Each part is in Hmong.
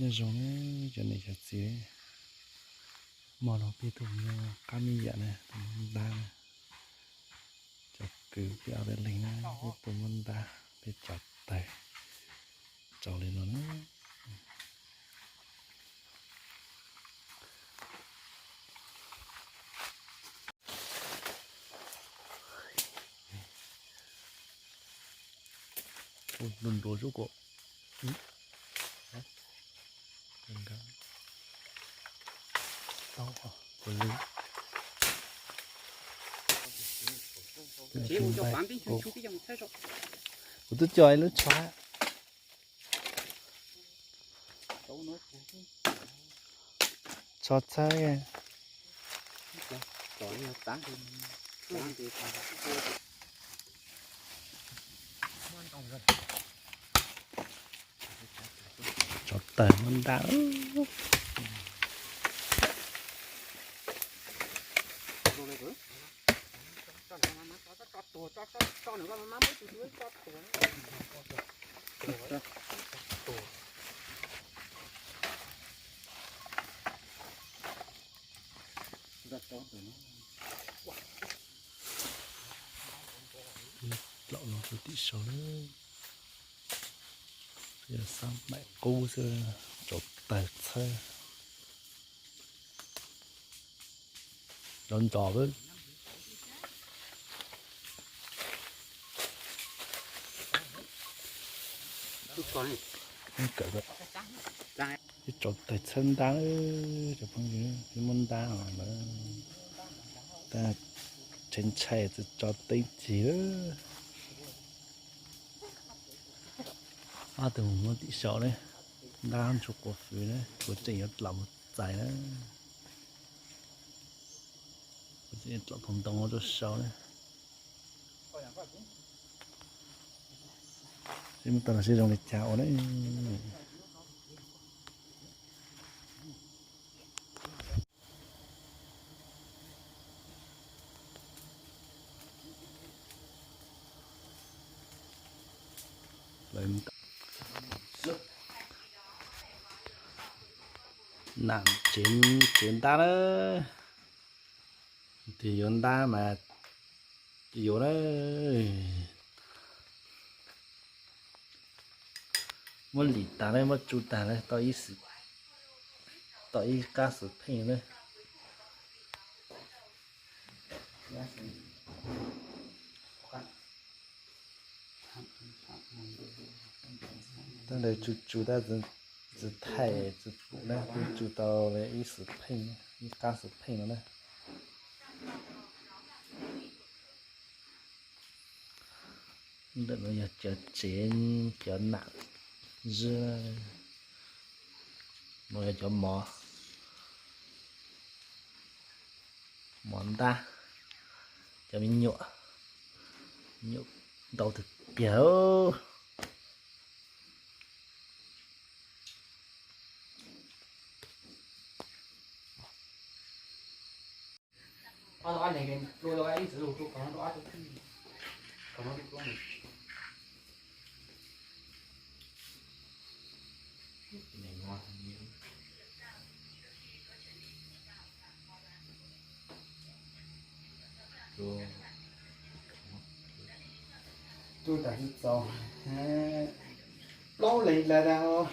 Nyob zoo na cov niam cov txiv, hmo no peb tuaj mus qab me yam na, tuaj mus ntab na. Cov kwv peb ob peb leeg na, peb tuaj mus ntab peb cov taws rau li no na. Nrov nrov xwb kuv. Kuv twb coj ib lub tsho, tsho txhawb. Tsov tawg muab ntab. Laum no rau tim saud na, yog xab maim qub xwb, tsov tawg txhawb. Nrov nrov lawm. Kawm, ib tsov tawg txhawb ntab, cov phooj ywg, peb muab ntab lawm. Tab ntshai ntshai txawm tso teeb cig lawm. Ob tug mus muab tim saud na, ntab ntsuag quas fwv na, kuv tseem yuav dlaum mus txais na. Kuv tseem yuav dlaum tus ntoo rau saud na. Seb muab tau los seb zoo li cas ua na. Nam tsev, tsev ntab na. Tus yuav ntab mas yuav na. Muab lim tas na, muab tsu tas na, tau ib, tau ib qab xwm pheej na. Tab ntawd tsu tsu tab tsis thaij tsis pum na, twb tsu tau ib xwm pheej, ib qab xwm pheej no na. Ntawm no yog cov tsev, cov nam zwb, no yog cov mov, mov ntab, cov me nyuam, nyuam ntau tiag tiag. Tub tas txaus, plaub leeg lawm.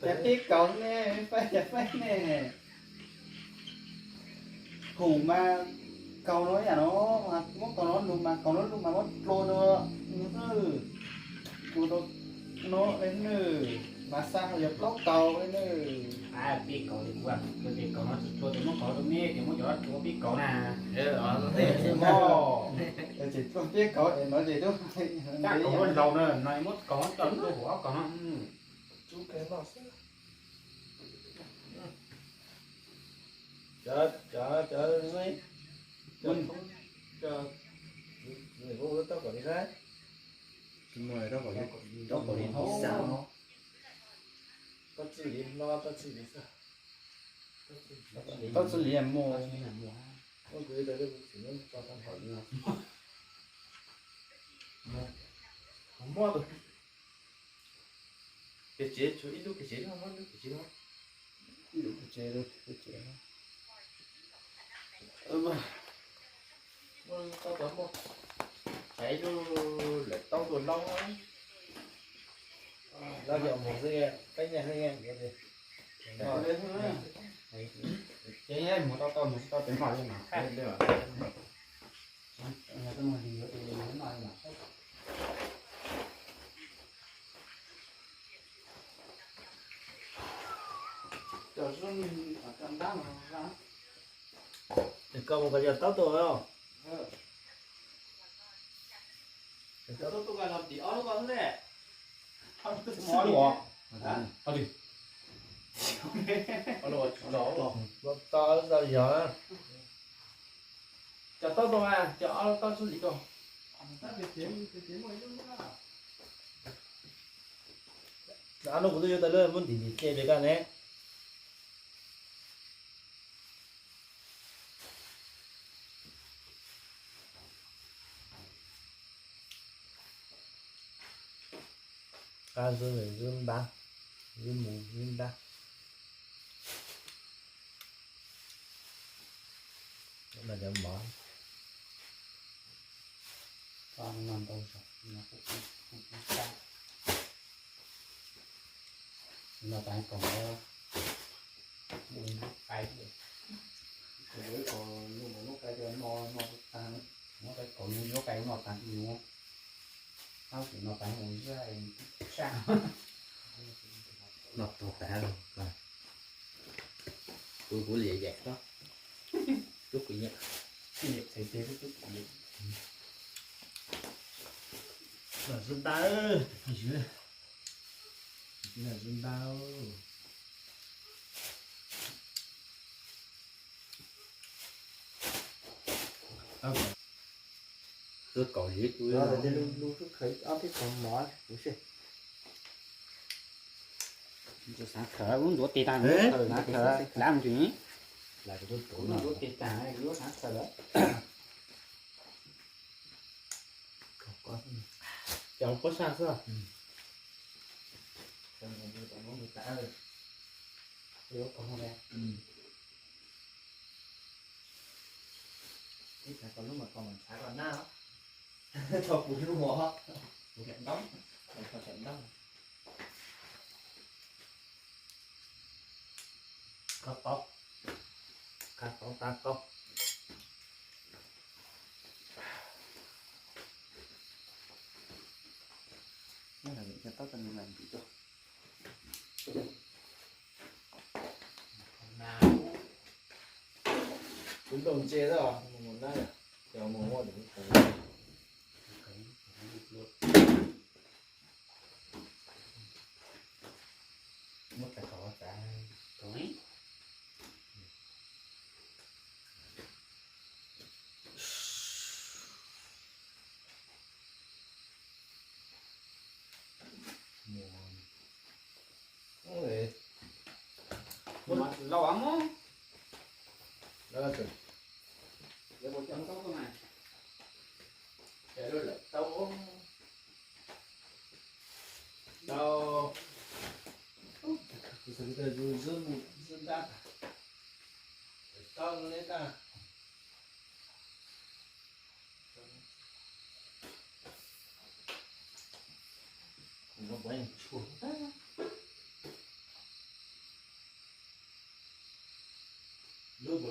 Peb kaus ne, faib cas faib ne. Hum mas kaus no yam no, muab kaus no lug mas kaus no lug mas muab dlua rau, dlua rau no le nawb, mas xa yog plaub kaus le nawb. Peb kaus li kuv, ces kaus no tsis dlua ces muab kaus rau me ces muab cov dlua peb kaus na. Ces dlua peb kaus es no ces kaus no laus na, no muab kaus no coj dlua huv ob kaus no. Cov, cov, cov, cov, tau kom li, tau kom li, tau kom li no, tau txij li mus. Muaj tus Kev tsev tshuav ib lub kev tsev no, muab lub kev tsev no. Ib lub kev tsev, kev tsev no. Muaj tau tau muaj tshais lub lawm taub tuaj laub. Laub yog mus xwb, peb nyiaj xwb. Ces mus tau tau mus tsis tau ces noj li mas. Koj mus kom yog taub tuaj. Taub tuaj los tim ob lub ko xwb ne. Ob lub os. Ob lub. Tau yog. Cov taub tuaj mas cov ob lub taub xwb li ko. Ob lub kuv twb yuav tau lub muab ntim ntim cej pem koj ne. Qab ntxwb ntxwb ntab, ntxwb mus ntxwb ntab. No cov mov. No tas kom mus lub qai, mus lub qai no no tas, muab qai kom mus lub qai no tas mus. Tau ces no tas mus zaj saj. No tau tas, kuv kuv liam yam ko, tub kuv nyiam. Liam txhais tes tub kuv liam. Los zub ntab, los zub ntab. Lub kaum yim, lub sub khaws ob peb kaum mov kuv sij. Xav khaws lub ntxuav tes tag, lab mus tsis. Lub ntxuav tes tag, lub xav khaws lawm. Cov pob saj xwb. Ib txhia tau lub mas koj mam ntshav koj nab, tau kuv lub os, kuv thiaj ntaub, tau thiaj ntaub. Koj paub, koj paub tab paub. Kuv ntaus ntses xwb os, mus nab, ces mus muaj tus. Muab tas kom tas. Lauj, mus. Lawv puas coj tau mas? Ces lawv tau tau, tus xav tias zus zub mus zub ntab, tau li tag. Lub puas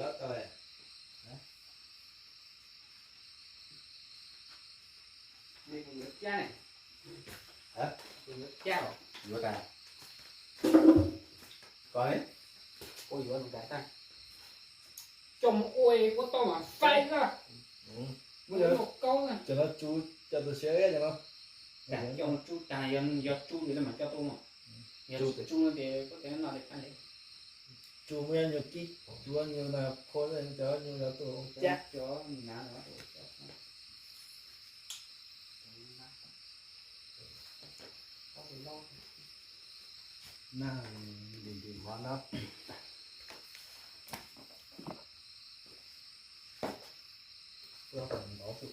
lab tau? Yuav cab ne? Yuav cab los? Yuav tas. Koj ne? Kuv yuav nws tas tag. Coj mus ua ua tau mas fais na. Muab cov no tsu, cov tus siav no. Coj mus tsu tas, yog tsu ntawd mas coj tuaj no. Yog tsu no ces koj tes no li tas li. Tsu muab nyuag kib, tsu nyuag na, kho cov nyuag cov tuaj cab cov na. Na, ntim ntim mov no. Ua kom npov xwb.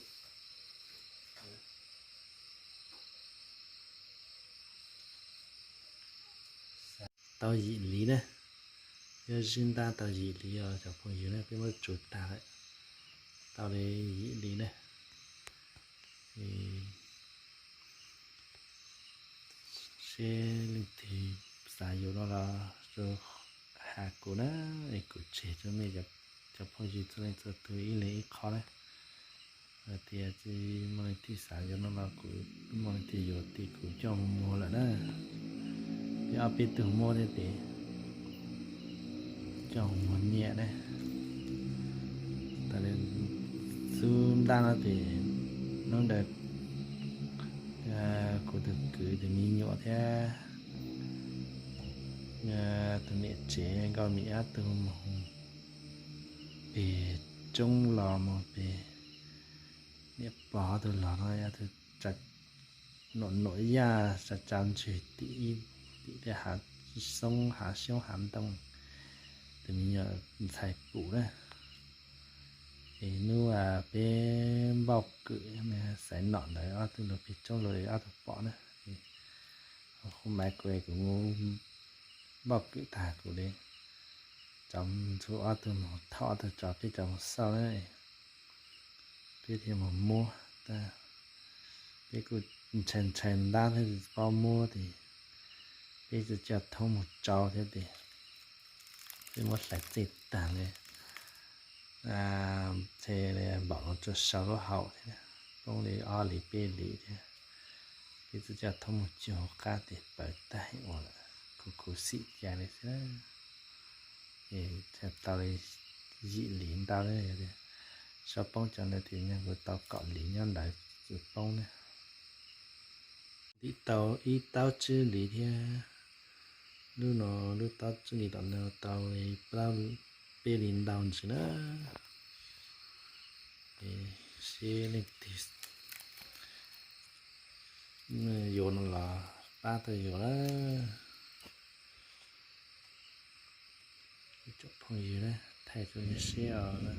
tau yim li na. Yog zib ntab tau yim li os cov phooj ywg na, peb muab tsuv tag lawm, tau li yim li na. Seb leej twg xav yuav no los has kuv na, es kuv tseg rau nej cov phooj ywg txhua leej txhua tus ib leeg ib qho na. Hais tias tsis muaj leej twg xav yuav no los kuv, muaj leej twg yuav ces kuv coj mus muag lawm na. Peb ob peb tug muab thiab ces coj mus muag nyiaj na. Tas li xub ntab no ces hnub ntawd kuv tus kwv tus me nyuam thiab tus niam tsev nkauj mim ob tug mus pem roob los mus pem niam pog ob tug los no, ob tug nuam nuam yaj tsa tsa ntswg tim ib tim tej hav xoob hav xyoob hav ntoo, tus me nyuam ntxhais pum na. Es hnub peb npauj kwm xaiv nom ntawd ob tug los pem roob los ob tug pom na. Hu maiv kuv es kuv mus npauj kwm tag kuv li, cov ntxhua ob tug mus thauj ob tug tso peb cov mus xauj na. Peb thiaj mus muab, peb kuj ntshai ntshai ntab thiab tsis paub muab ces peb tsuas coj thoob mus tsau thiab ces peb muab hlais txij tag li, npom no tsuas sau lub hau thiab, poob li ob li peb li thiab. Peb tsuas coj thoob mus cuag hauv qab ces pawv tag heev ua lawm, khuv khuv xim cas li xwb. Es tau li yim li ntau, yog tias sau poob cov ntawd ces nyuag kuv tau kaum li nyob ntawd tsis poob na. Ntim tau ib taub tsib li thiab, lub no lub taub tsib li tom no tau li plaub peb li ntau ntsis na. Seb leej twg yuav no los pab tau yuav lawm. Ib tsoom phooj ywg na, thaij rau nej saib os na.